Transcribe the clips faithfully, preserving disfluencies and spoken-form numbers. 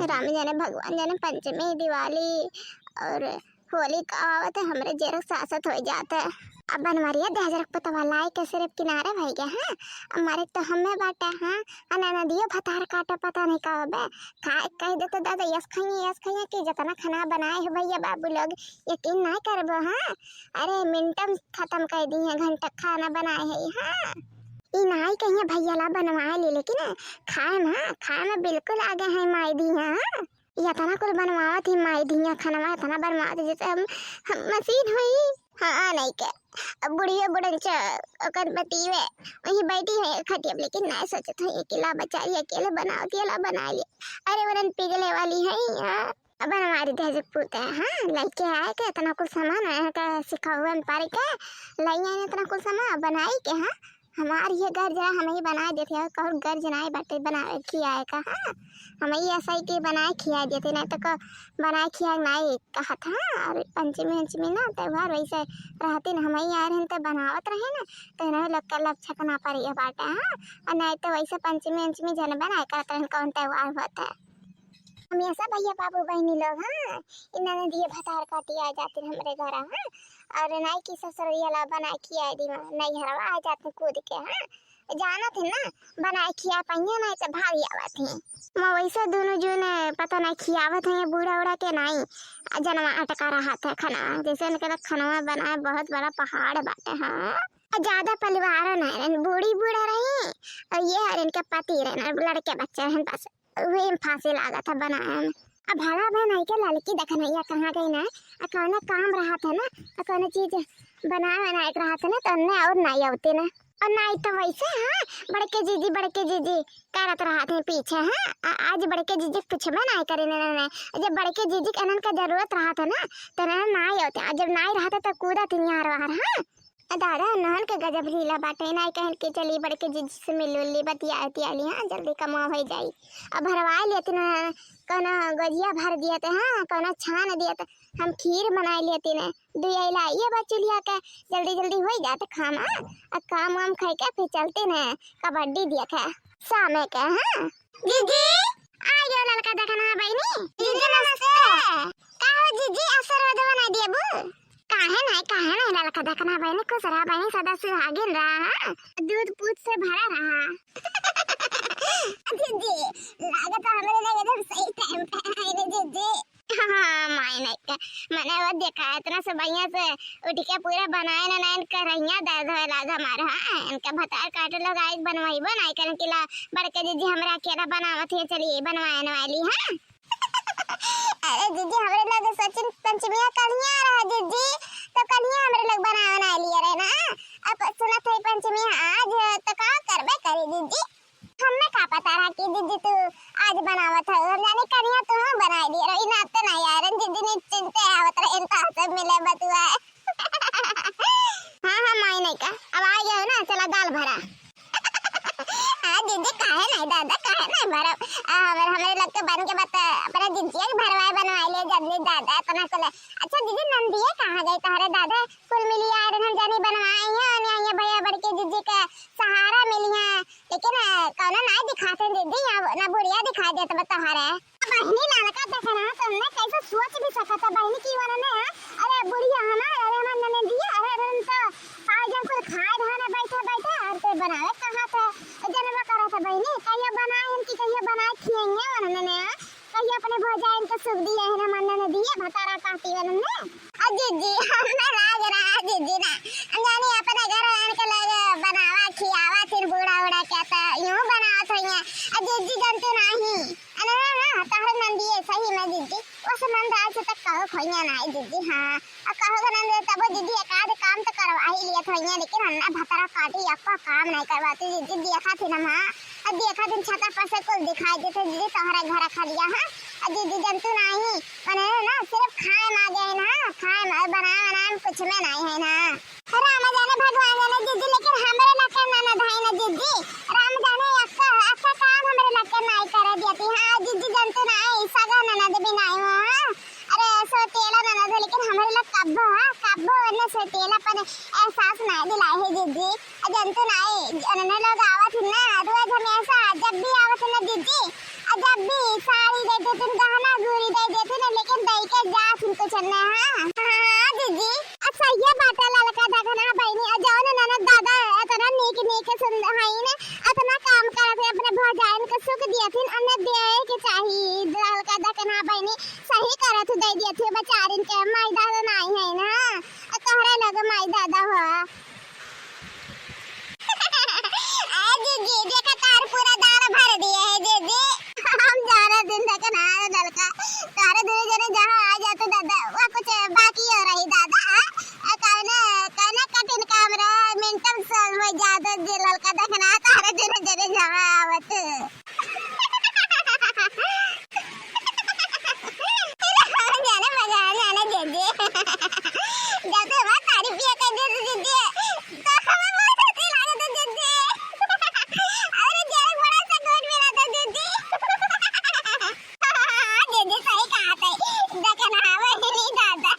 राम जाने, भगवान जाने, पंचमी, दिवाली और होली का आवत है, हमरे जेरक सासत होइ जात है। अब बनवरिया दे हजरक पतवा लाई के सिर्फ किनारे भई गए हैं। अब मारे तो हमें बाटे, हाँ, अना नदियो भतार काटे पता नहीं का बे। खा, कह दे तो दादा, यस खाइए, यस खाइए कि जितना खाना बनाए हो भैया बाबू लोग, यकीन नहीं करबो, हाँ। अरे मिनटम खत्म कर दी है, घंटा खाना बनाए है, हाँ। ई नाई कहिए भैया ला बनवाए ले, लेकिन खाए में, हाँ, खाए में बिल्कुल आगे हैं माई दी, हाँ। ये इतना कुल बनवावत ही माई धिया खनवा, इतना बनवावत ही जैसे हम, हम मशीन होई। हाँ, नहीं के। अब बुढ़िया बुढ़न च-, ओकर बतीवे, वहीं बैठी है खटिया पे, लेकिन नहीं सोचत है कि ला बेचारी अकेले बनावत है, ला बना ले। अरे वरन पिघले वाली है, हाँ। अब हमारी दहेज पूत है, हाँ, लइके आए के इतना कुल सामान है का सिखावे में पारे के, लइया इतना कुल सामान बनाई के, हाँ। हमार ये घर जरा हमही बनाए देते हैं, कहूँ घर जनाए बाटे बनाए खियाए का, हाँ। हमही ऐसा ही कि बनाए खियाए देते, नहीं तो क-, बनाए खियाए नहीं कहत, हाँ। और पंचमी उंचमी ना त्योहार वैसे रहते न, हमही आए रहन तो बनावत रहे ना, तो इन्हें लोग का लक्षक ना पड़ी बाटे, हाँ। और नहीं तो वैसे पंचमी उंचमी जनबे नहीं करत रहन कौन त्योहार होता है। हमेशा भैया बाबू बहनी लोग, हाँ, इ ननदिये भतार काटी आ जातिन हमरे घर, हाँ, और नाई की ससुरिया ला बनाए खियाए दी, नैहरवा आ जातिन कूद के, हाँ, जानत है ना, बनाए खिया पाइए ना, ऐसे भाग आवत है। मैं वैसे दोनों जून पता नहीं खियावत है, बूढ़ा उड़ा के नहीं, आ जनवा अटका रहा था खाना, जैसे इनके लग खाना बनाए बहुत बड़ा पहाड़ बाटे, हाँ, और ज्यादा परिवार नहीं रहन, बूढ़ी बूढ़ा रही, और ये और इनके पति रहन, लड़के बच्चे रहन, बस। उहे में फांसी लागत है बनाए में। अब भला बहन आई के लड़की देखनैया कहाँ गई ना, आ कौनो काम रहत है ना, आ कौनो चीज बनाए बनाए के रहत है ना, तो उन्ने और नाई आवते ना। और नाई तो वैसे, हाँ, बड़के जीजी, बड़के जीजी करत रहत है पीछे, हाँ, आ-, आज बड़के जीजी कुछ भी नाई करे ना, ना, ना। जब बड़के जीजी के अनन का जरूरत रहत है ना, तो ना नाई आवते, आ जब नाई रहत है तो कूदत निहार बाहर, हाँ। ए दादा, नहन के गजब लीला बाटे, नाई कहन के चली बड़के जीजी से मिल उल ली, बतिया उतिया ली, हाँ, जल्दी कमवा होइ जाई। अब भरवाए लेती न, कौनो गोजिया भर दिया ते, हाँ, कौनो छान दिया ते, हम खीर बनाए लेती न, दुई अइला ये बा चुलिया के, जल्दी जल्दी होइ जात खामा, अब काम वाम खाई के फिर चलती न, कबड्डी दिया के, शामे के, हाँ। जीजी, आ गयो ललका देखना बहिनी। जीजी, नमस्ते। का हो जीजी, आशीर्वाद बनाई दिए बू? काहे नाई, काहे नाई ललका देखना बहिनी, खुश रहा बहिनी, सदा सुहागिन रहा, हाँ? दूध पूत से भरा रहा। जीजी, लागत हमरे लगे एकदम सही टाइम पे आए रे जीजी। हाँ, माई नाई का, मने वो देखा, इतना से बढ़िया से उठ के पूरा बनाए ना, ना, इनका रहिया दर्द होए लाग हमार, हाँ? इनका भतार काटे लोग आए बनवाई बनाई करन के ला, बड़के जीजी हमरा अकेला बनावत है, चलिए बनवाए वाली, हाँ? अरे जीजी, हमरे लोग सचिन पंचमिया कलिया रहा जीजी, तो कलिया हमरे लोग बनावे ना लिए रहे ना। अब सुनत है पंचमी आज है, तो का करबे करी जीजी? हमें का पता रहा कि जीजी तू आज बनावत है, हम जाने कलिया तू हम बनाए लिए रही, ना तो नहीं आए रहे जीजी, नहीं चिंते आवत रहे, इनका से मिले बतुआ। हाँ, हाँ, माई नाई का, अब आ गया हो ना, चला दाल भरा। हाँ, जीजी, काहे नाई दादा, काहे नाई भरब? आ, हमरे, हमरे लोग के बन के बता, अपने जीजिया के भरवाए बनवाए ले जल्दी दादा, इतना कुल। अच्छा जीजी, नंदिया कहाँ गई तोहरे दादा? कुल मिली आए रहे, हम जानी बनवाए हैं, और यहाँ, यहाँ भैया बड़के जीजी का सहारा मिली है, लेकिन, आ, कौनो नाई दिखाते जीजी, यहाँ ना बुढ़िया दिखाई देत बा तोहरे। बहिनी, ललका देखना, तुमने कैसे सोच भी सकत है बहिनी कि वनने, हाँ? अरे बुढ़िया हमार, अरे हमार ननदिया, अरे हम तो आज हम कुल खाए धाने बैठे बैठे, और ते बनावे कहाँ से जनवा करत है बहिनी? कहियो बनाए हम कि कहियो बनाए खिएंगे वनने, हाँ? कहियो अपने भौजाइन के सुख दिए हैं ना, हमार ननदिया भतारा काटी वनने। आ जीजी, हमें लाग रहा जीजी ना, हम जानी अपने घर आन के लोग बनावा खियावा, फिर बूढ़ा उड़ा के तो यूं बनावत होइए। आ जीजी, जनते नाही। अरे ना, ना, तोहरे नंदिये सही में जीजी, ओसे नंद आज तक कहो खोइया ना आई जीजी, हाँ। आ कहो के नंद तबो जीजी एक आध काम तो करवा ही लिया खोइया, लेकिन अन्ना भतरा काटी आपका काम नहीं करवाती जीजी, देखा थी ना, हाँ। आ देखा दिन छता पर से कुल दिखाई देते जीजी, तोहरा घर खा लिया, हाँ। आ जीजी, जनतू नाही, मने ना, सिर्फ खाए में आ गए ना, खाए में, बनाए, बनाए में कुछ में नहीं है ना। राम जाने भगवान जाने जीजी, लेकिन हमरे लगे ननद है ना जीजी। राम जाने अक्का, अक्का काम हमरे लगे नाई करे देती। हाँ जीजी, जनतू नाई, सगा ननद भी नाई हो, हाँ। अरे सोतेला ननद हो, लेकिन हमरे लग कब्बो, हाँ, कब्बो वरना सोतेला पर एहसास नाई दिलाए है जीजी। जनतू नाई, अन्ने लोग आवत है ना, रोज हमेशा, जब भी आवत है ना जीजी, जब भी साड़ी दे दे दिन इनके माई दादा नाई है ना, आ तोहरे लगे माई दादा हो। ए जीजी, देखा तार पूरा दाल भर दिए है जीजी। हम जाना दिन तक ना नलका, तारे दूर जने जहाँ आ जाते दादा, वह कुछ बाकी हो रही दादा। आ, आ, कहने, कहने कठिन काम रहे, मिनटम समझ जाते जे ललका देखना, तारे दूर जने जहाँ आवत। जाने मजा आ जाने दीदी। जब से हमार तारीफ किया कर दे दीदी, तो हमें बहुत अच्छी लागत है दीदी। अरे जेल बड़ा सुकून मिला था दीदी। दीदी सही कहा था, देखा ना हमें नहीं दादा।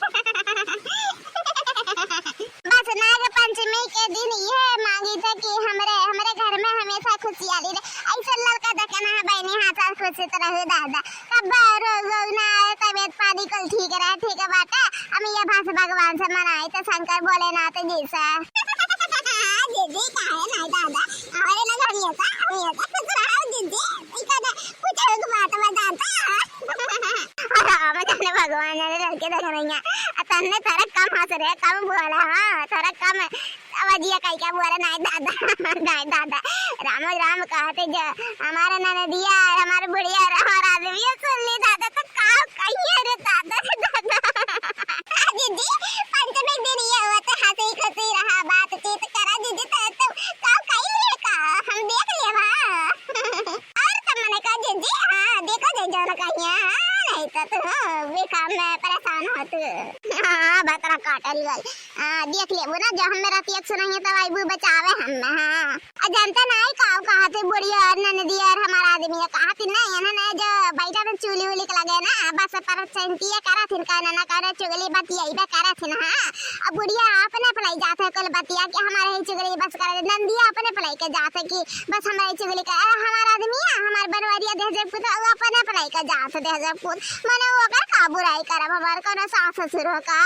बस नाग पंचमी के दिन ये मांगी थे कि हमरे, हमरे घर में हमेशा खुशियाली रहे। ऐसे ललका देखा ना बहनी, हाँ सास खुशी तो रहे दादा। कब रोग वोग ना आए, तबीयत पानी कुल ठीक रहे, ठीक बाटे। हम ये भाषा भगवान से मनाई तो शंकर भोलेनाथ जी से। दीदी काहे ना दादा, हमारे ना घर में था, हम ये था खुश रहा दीदी। इका ना कुछ एक बात बताता। राम जाने भगवान जाने लड़के देख रही हैं। तन्ने थोड़ा कम हंस रहे, कम बोला, हाँ, थोड़ा कम अब जिया कई क्या बोले, नाई दादा, नाई दादा, राम राम कहते जो हमारे ननदिया और हमारे बुढ़िया और हमारा आदमी सुन ली दादा, तो का कहिए रे दादा, दादा। हाँ दीदी, पंचमी दिन ये हुआ तो हंसी खुशी रहा, बातचीत करा दीदी, तो, तो का कहिए का, हम देख ले वहाँ। और तो मने का दीदी, हाँ, देखो जे जौन कहिया, हाँ, नहीं तो तू, हाँ, बेकार में परेशान हो तू। हाँ, भतरा काटल गल। हाँ, देख लेबू ना, जो हमें रतिया सुनाइए तब आइबू बचावे हम, हाँ। आ जानते नहीं का कहा थे बुढ़िया और ननदी और हमारा आदमी ये कहा थे नहीं, इन्होंने जो बैठा में चूल्ही उली के लगे ना, बस पर चैंतिया करा थिन, कहने ना करे चुगली बतिया इबे करा थिन, हाँ। अब बुढ़िया अपने पलाई जाते कुल बतिया कि हमारे ही चुगली बस करे, नंदिया अपने पलाई के जाते कि बस हमारे चुगली करे। अरे हमारा आदमी है, हमारे बनवारिया देह जब कुछ वो अपने पलाई के जाते देह जब कुछ, मने वो कर का बुराई करब, हमारे कोनो सास ससुर हो का?